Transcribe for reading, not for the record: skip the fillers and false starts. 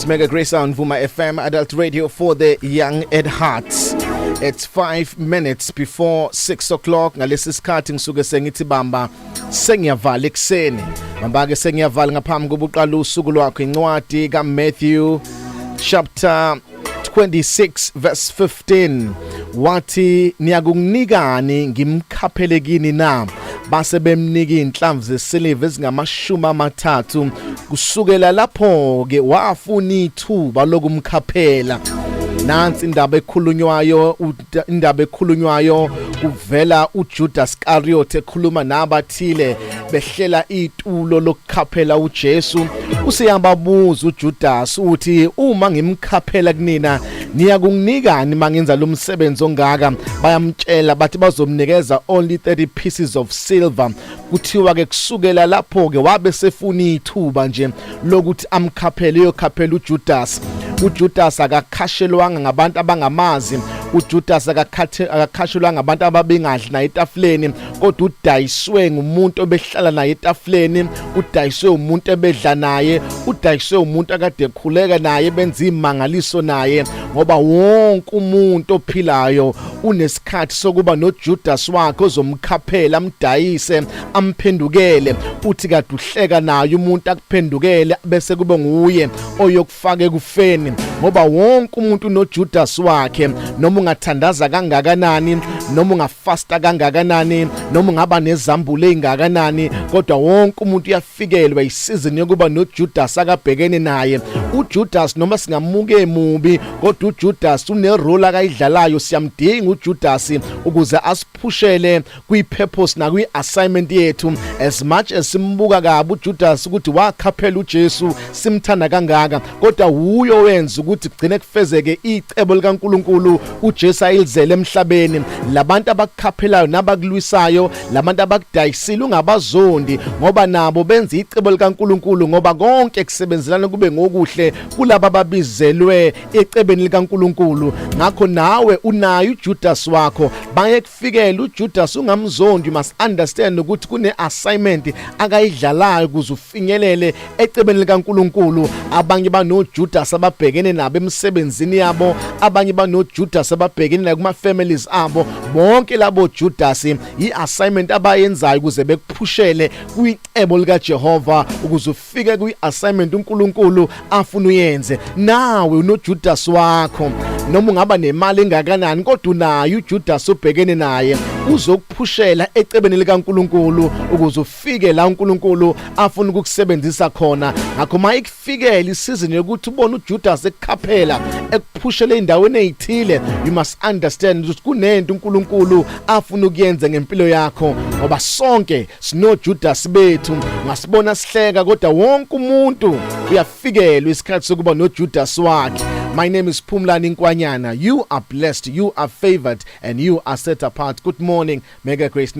Mega Grace on Vuma FM, Adult Radio for the young at heart. It's 5 minutes before 6 o'clock. Ngalesi sikhathi ngisuke sengithi bamba sengiyavala ekuseni. Bamba ke sengiyavala ngaphambi kokuqala usuku lwakho. Incwadi kaMatthew chapter 26 verse 15 wathi, "Niyakunginikani ngimkhaphele kini na?" Base bemnika inhlamvu zesiliva ezingama-30. Kusukela lapho ke wafuna ithuba lokumkhaphela. Nansi indaba ekhulunywayo, indaba ekhulunywayo, kuvela uJudas Iscariot ekhuluma nabathile behlela itulo lokukhaphela uJesu. Useyababuza uJudas uthi, "Uma ngimkhaphela kunina, niya kunginikani mangenza lo msebenzi ongaka?" Bayamtshela, bathi bazomnikeza only 30 pieces of silver. Kuthiwa ke kusukela lapho ke wabe sefuna ithuba nje lokuthi amkhaphele, yokhaphela uJudas. UJudas akakhashelwanga ngabantu abangamazi, uJudas akakhashelwanga ngabantu ababengadli naye etafuleni, kodwa udayiswe ngumuntu obehlala naye etafuleni, udayiswe umuntu ebedla naye, udayiswe umuntu akade ekhuleka naye, benza imangaliso naye, ngoba wonke umuntu ophilayo unesikhathi sokuba noJudas wakhe ozomkhaphela, amdayise, amphendukele. Uthi kade uhleka naye umuntu, akuphendukele, bese kube nguye oyokufaka ekufeni, ngoba wonke umuntu unoJudas wakhe. Noma ungathandaza kangakanani, noma ungafasta kangakanani, noma ungaba nezambulo ezingakanani, kodwa wonke umuntu uyafikelwa isizini yokuba noJudas akabhekene naye. uJudas, noma singamuke mubi, kodwa uJudas une-role akayidlalayo. Siyamdinga uJudas ukuze asiphushele kwi-purpose nakwi-assignment yethu. As much as simbuka kabi uJudas ukuthi wakhaphela uJesu simthanda kangaka, kodwa wuyo wenza ukuthi kugcine kufezeke icebo likaNkuluNkulu uJesu ayilizele emhlabeni. Labantu abakukhaphelayo nabakulwisayo, labantu abakudayisile, ungabazondi, ngoba nabo benza icebo likaNkuluNkulu, ngoba konke kusebenzelana kube ngokuhle kulaba ababizelwe ecebeni likaNkuluNkulu. Ngakho nawe unayo uJudas wakho, baye kufikela uJudas, ungamzondi. You must understand ukuthi kune assignment akayidlalayo ukuze ufinyelele ecebeni likaNkuluNkulu. Abanye banoJudas ababhekene nabo emsebenzini yabo, abanye banoJudas ababhekene nayo kuma families abo. Bonke labo Judas, i-assignment abayenzayo ukuze bekuphushele kwicebo likaJehova, ukuze ufike kwi-assignment uNkulunkulu afuna uyenze. Nawe unoJudas wakho, noma ungaba nemali engakanani, kodwa unayo uJudas ubhekene naye, uzokuphushela ecebeni likaNkulunkulu ukuze ufike la uNkulunkulu afuna ukukusebenzisa khona. Ngakho mayikufikela isizini yokuthi ubone uJudas ekukhaphela, ekuphushela endaweni ezithile, you must understand ukuthi kunento uNkulunkulu afuna ukuyenza ngempilo yakho, ngoba sonke sinoJudas bethu. Ngasibona sihleka, kodwa wonke umuntu uyafikelwa isikhathi sokuba noJudas wakhe. My name is Phumlani Nkwanyana. You are blessed, you are favored and you are set apart. Good morning, Mega Grace.